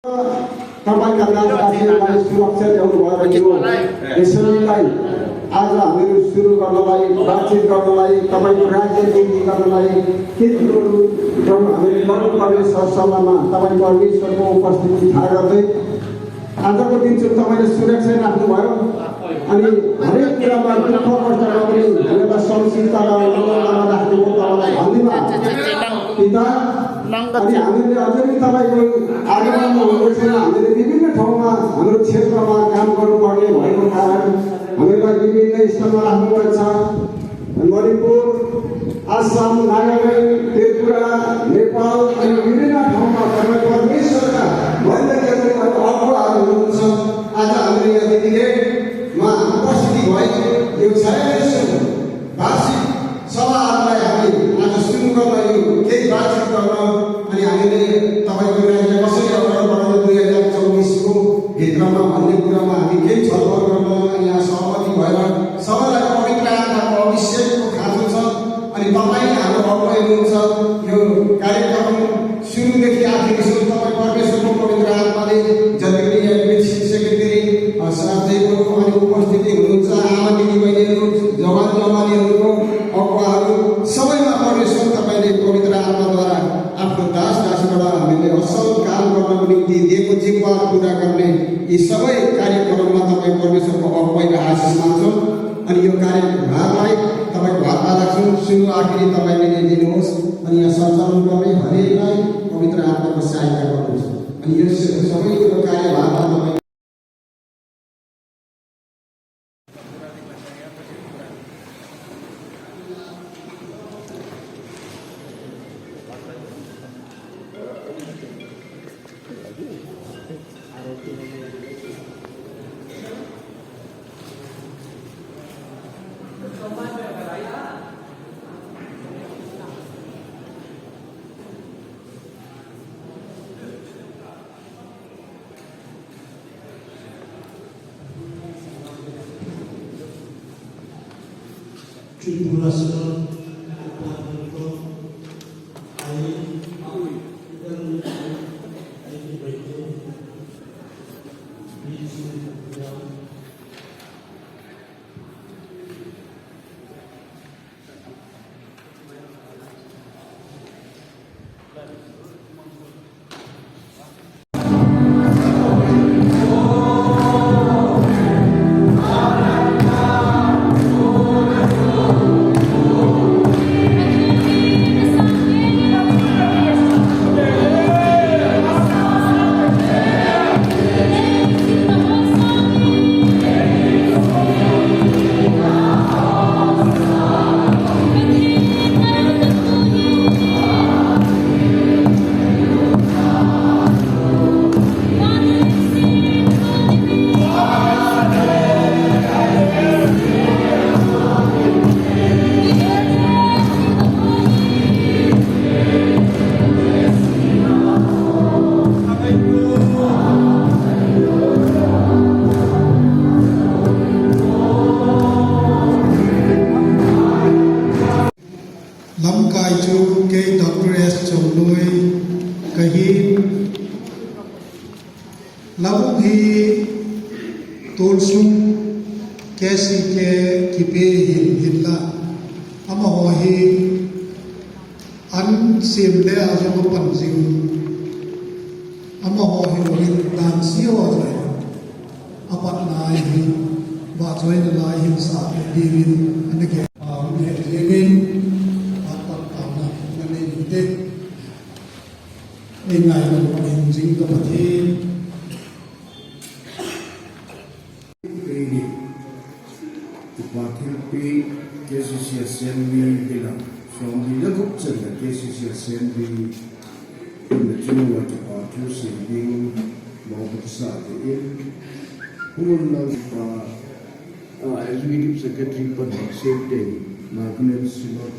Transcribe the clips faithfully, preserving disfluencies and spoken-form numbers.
तपाईं कन्या साथीहरूलाई सुरक्षा ल्याउनु भएर यो यसरी नै आज हामीहरू सुरु गर्नलाई, बातचित गर्नलाई, तपाईंको राज्य निम्ति गर्नलाई के कुरोहरू गर्नु, हामीले गर्नुपर्ने सरसल्लाहमा तपाईं परमेश्वरको उपस्थिति थाहा गर्दै आजको दिन चाहिँ तपाईंले सुरक्षा राख्नुभयो। अनि हरेक कुरामा दुःख कष्टमा पनि हामीलाई सहनशीलता र नम्रतामा राख्नुभयो, तपाईँलाई धन्यवाद पिता। अनि हामीले अझै पनि तपाईँको आगमनमा हुनुपर्छ। हामीले विभिन्न ठाउँमा हाम्रो क्षेत्रमा काम गर्नुपर्ने भएको कारण हामीलाई विभिन्न स्थानमा राख्नुभएको छ। मणिपुर, आसाम, नागाल्यान्ड, त्रिपुरा, नेपाल अनि विभिन्न ठाउँमा तपाईँ परमेश्वरका वैज्ञानिकहरू अगुवाहरू हुनुहुन्छ। आज हामीले यहाँ दिदीले उहाँ उपस्थिति भए यो छयालिस वार्षिक सभाहरूलाई हामी आज सुरु गर्न यो केही बातचित गर्न अनि हामीले तपाईँको राज्य कसरी अगाडि बढाउने दुई हजार चौबिसको भित्रमा भन्ने कुरामा हामी केही छलफल गर्न अनि यहाँ सहमति भएर सबैलाई पवित्र आत्माको अभिषेकको खाँचो छ। अनि तपाईँ हाम्रो अगुवाई हुनुहुन्छ। यो कार्यक्रम सुरुदेखि आखिरसम्म तपाईँ परमेश्वरको पवित्र आत्माले जति पनि यहाँ विकसित सेक्रेटरी, अ, साथै अनि उपस्थिति हुनुहुन्छ, आमा दिदी बहिनीहरू, जवान जवानीहरूको अगुवाहरू, सबैमा परमेश्वर तपाईँले पवित्र आत्माद्वारा आफ्नो दास दासीबाट हामीले असल काम गर्नको निम्ति दिएको जिम्मा पुरा गर्ने यी सबै कार्यक्रममा तपाईँ परमेश्वरको अगुवाईको आशिष माग्छौँ। अनि यो कार्यभारलाई तपाईँको हातमा राख्छौँ। सुरु आखिरी तपाईँले नै लिनुहोस्। अनि यहाँ सञ्चालन गर्ने हरेकलाई पवित्र आत्माको सहायता गर्नुहोस्। अनि यस सबै यो कार्यभारमा तपाईँ Tripura State Department of I, I, Lamkai chu kei Doctor S Chongloi kahi. Lamkai hi tulsung K C K kipe hin hinla amaho hi an sem le ajong apan jing. Amaho hi hin dan si ho jai. Apat nai hi, ba join lai hin sa, divin, ani ke, a, ne, divin, apat ka na, na ne, te. Ei ngai lo, in jing ka Pathen. Ei ni, Pathen pi, K C C Assembly, bila, som bila kup chen, K C C Assembly, Kum le chunga kipa thu sei ding, mong kasa te in, hun lang pa, ah, Executive Secretary pa State Day, National Synod,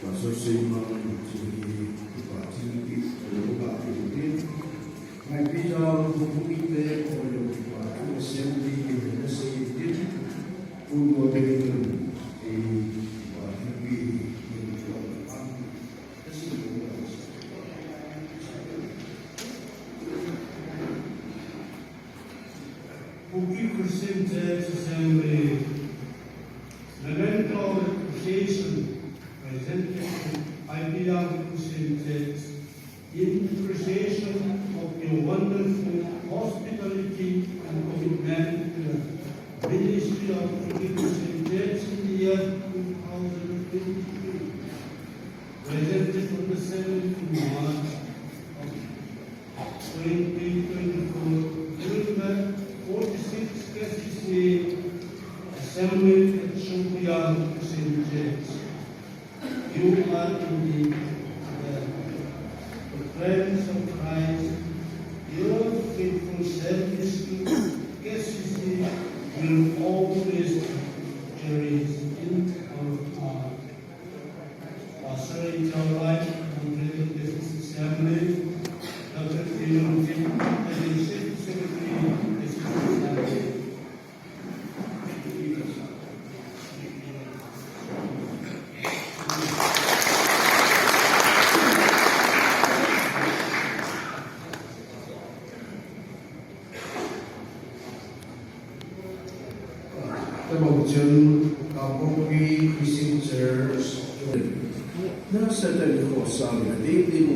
Pastor Seima, Chini, pa Chini, Loba, Chini, Mai Pijao, Kuku Ite, Assembly, Assembly, Kun Moderator, eh, pa Chini, appreciation of your wonderful hospitality and commitment to the ministry of the Christian Church in the year two thousand twenty-three. Presented on the seventh March of twenty twenty-four during the forty-six K C C Assembly at Shongpyang Christian Church. You are indeed the, the friends of Christ. Your faithful service to K C C will always cherish in our heart. Pastor in charge of the K C C Assembly, Doctor T. Lungtin, Assistant Secretary, K C C Assembly. Tabang chun, Kangpokpi Christian Church, nasatah in khohsah in, adeh in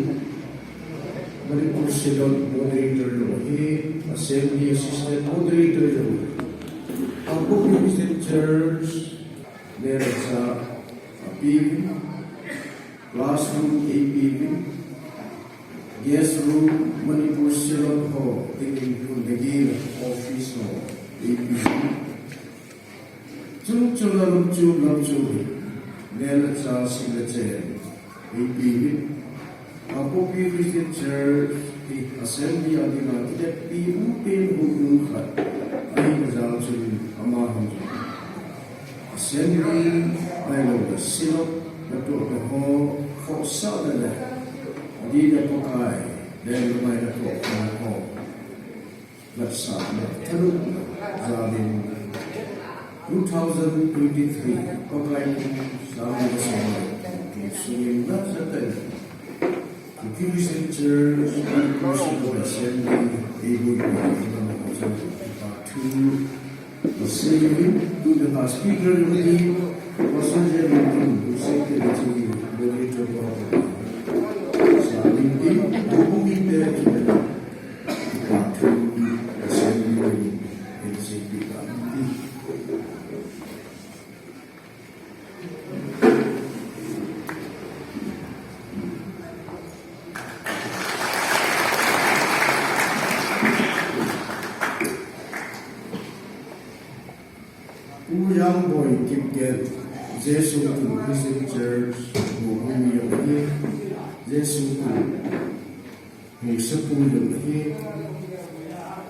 Manipur Synod Moderator jong ahi, Assembly Assistant Moderator jong ahi. Kangpokpi Christian Church, neh le chah apeuvin, classroom eipeuvin, guest room, Manipur Synod ho dingin hun dingin office ho eipeuvin. Chungchang a lamchum lamchum hi, neh le chah, sih le chen eipeuvin. Kangpokpi Christian Church hi Assembly a dinga kihetpi umpen hung um khat ahina jal chun, amaho Assembly ahilouleh Synod natoh ho khohsahna le adeh a Pakai lenggam a natoh ho vetsahna, thanopna jal in two thousand twenty-three Pakai kum sang le som le thum sung in nasatah in Kuki Christian Church Manipur Synod Assembly eiboipi in, eiboipi in, part two. Pastor in, tuni a speaker in, Pastor J. Lungtin, Pastor J. Lungtin, Moderator, Pastor Lungtin, Pastor Lungtin, Pastor Lungtin. Pu Yangboi Kipgen, Jesu Christian Church, Mukumi Yong, Jesu Hung sapu jong ahi.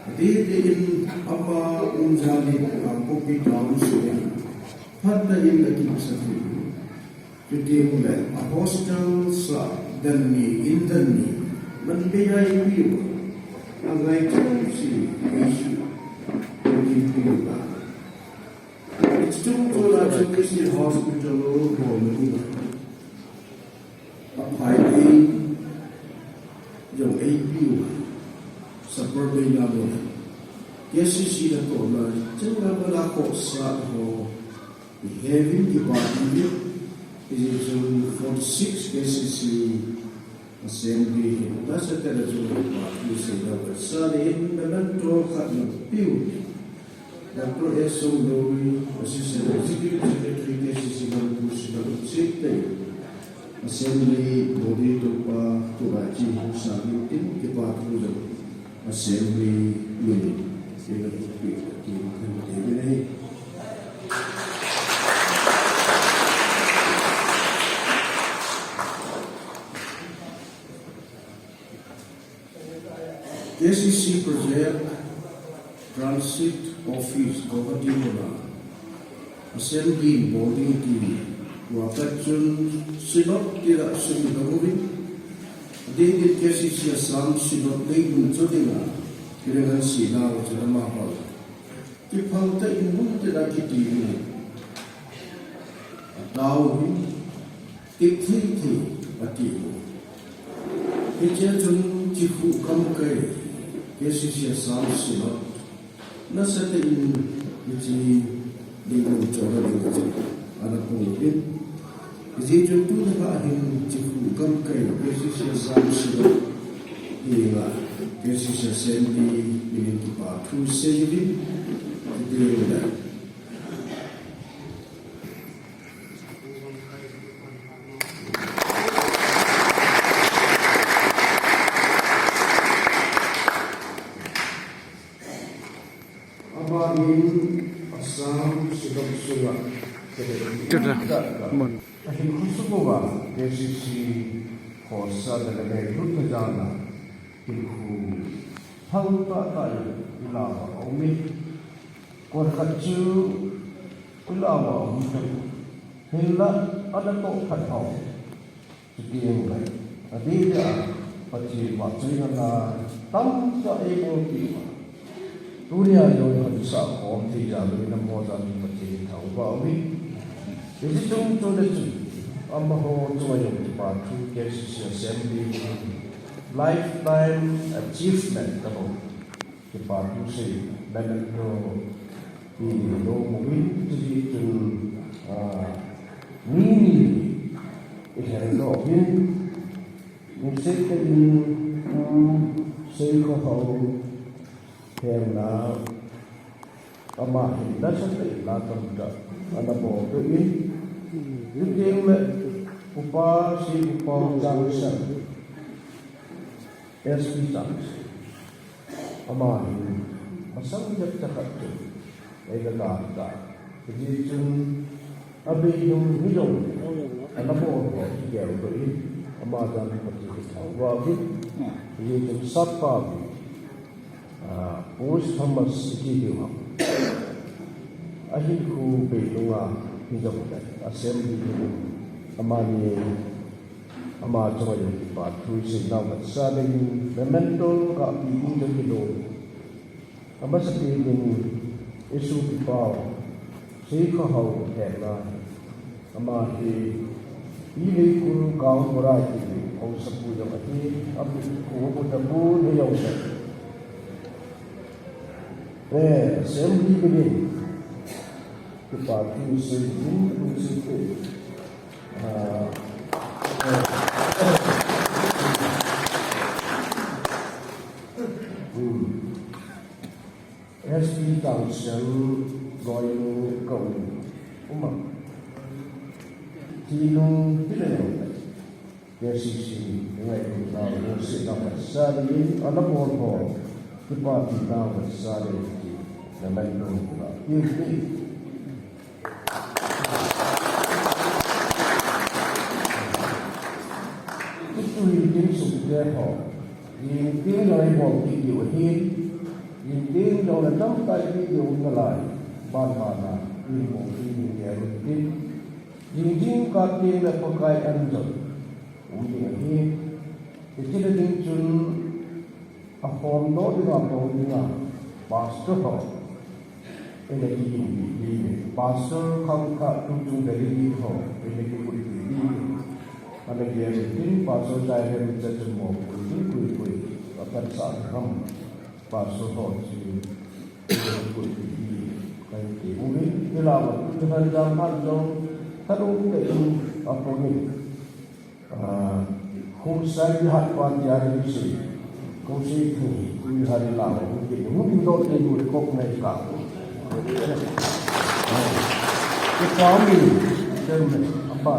Adeh in ama umjal in Kangpokpi town sung in phatah in akimsah in, chuteng le a hostel sa dan ni, in dan ni, man bei a eipe uva, angai chengse, eisu, eipe uva. Chungchang a chu Christian Hospital ho na ni. Aphai thei jong eipe uva, supper beina mun. K C C natohna chunga mana khohsah ho iheuvin, kipa ihiuvin. Hijeh chun forty-six K C C Assembly hi nasatah in chun kipa thu seina vetsah in, memento khat napeuvin. Doctor S. Songloi, Assistant Executive Secretary, K C C Manipur Synod, Chief Tei, Assembly Body Topa, Topa Chief, Sami Tin, Kipa Thu Jong, Assembly Minute, Secretary, Kim Khan Tei, Minute. K C C Project Transit Office Guwahati muna Assembly in bol ding ati uva pat chun Synod tila sum dong uvin, adeh in K C C Assam Synod Leimun chu dinga kilengsahna u chu amaho kiphal tah in mun tila kiti uvin, atao uvin, Tip thei thei ati u. Hichea chun Chikhu gamkai, K C C Assam Synod, nasatah in hiche ding u chora ding u chu ana pung in. Hijeh chun tuni a hin Chikhu gamkai, K C C Assam Synod, Hinga, K C C Assembly, minin kipa thu seiyuvin, kipilin le. Abanin Assam Shillong sunga Tira. Mon. Ahin khusukuva K C C khosa da le lut na jana kin khu hang ta ta ila va omi. Kon khat chu ila va omi. Hinla ana to khat hau. Chuteng le, adeh a, Pathen vahchoina la tamtah eibolpeh uva. Tunia jong hansah khom thei jal uvin amaho jal in Pathen thangvah uvin. Hiche chung chule chun, amaho chunga jong kipa thu K C C Assembly Lifetime Achievement kabol. Kipa thu sei, memento, ti lou muvin, chuti chun, ah, mi ni, i lheng lou vin, lungset tah in, um, Seikhohao, Hengna, ama hin, nasatah in la tamtah, ana bol doh in, chuteng le, Upa, Sei Upa, Changsan, S P Changsan. Ama hin, masang jep tah khat chu, eina gah ta. Hijeh chun, abei nung hilou, ana bol ho, kigel doh in, ama jal in Pathen thangvah uvin. Hijeh chun, sap pa uvin, ah, Push Thomas iti diu ham. Ahinkho bei nunga, hijong le, Assembly nung, amani, Ama chunga jong kipa thu isei nau khat sa dingin memento kapeh ding jong kilom. Amasapen in isopipa u Seikhohao Hengna. Ama hi Ileikul Gaon Burai ti haosapu jong ahi, apu, apu, apu, apu, ni jong ahi. Eh, Assembly minin kipa thu isei ding, thu isei ding. Ah, hmm. S P Tangsen loi nu ka um. Uma. Ti nu ti le. K C C, ngailutnau, lungsetnau khat sa dingin, ana bol ho, kipapinau khat sa dingin, memento khat, tiu, tiu. Tutu hin tin sung te ho, tin tin jong ibol kit diu ahin, tin tin jong le tamtah ibol diu nalai, ban ban a, ibol kit diu ahin, tin, tin tin ka tin le Pakai an jong. Um ding ahi. Hiche le ding chun, akhom doh dinga, bol dinga, pastor ho. Eina kiginpi ding, pastor khangthah tuchung delegate ho, eina kiginpi ding. Ana gel tin, pastor Jairam cha chun mo pui ding, pui pui. Akan sa ham, pastor ho chu, eina kiginpi ding. Kahin ti uvin, hilai a, tu chan jam phat jong, thanom tah in, apon in. Ah, Khosai Bihat pa tia ding sei. Khosai thu, tu Bihat la, hung ki, hung ki dot nei bu kop nei ka. Ah, ki pa mi, tem, apa.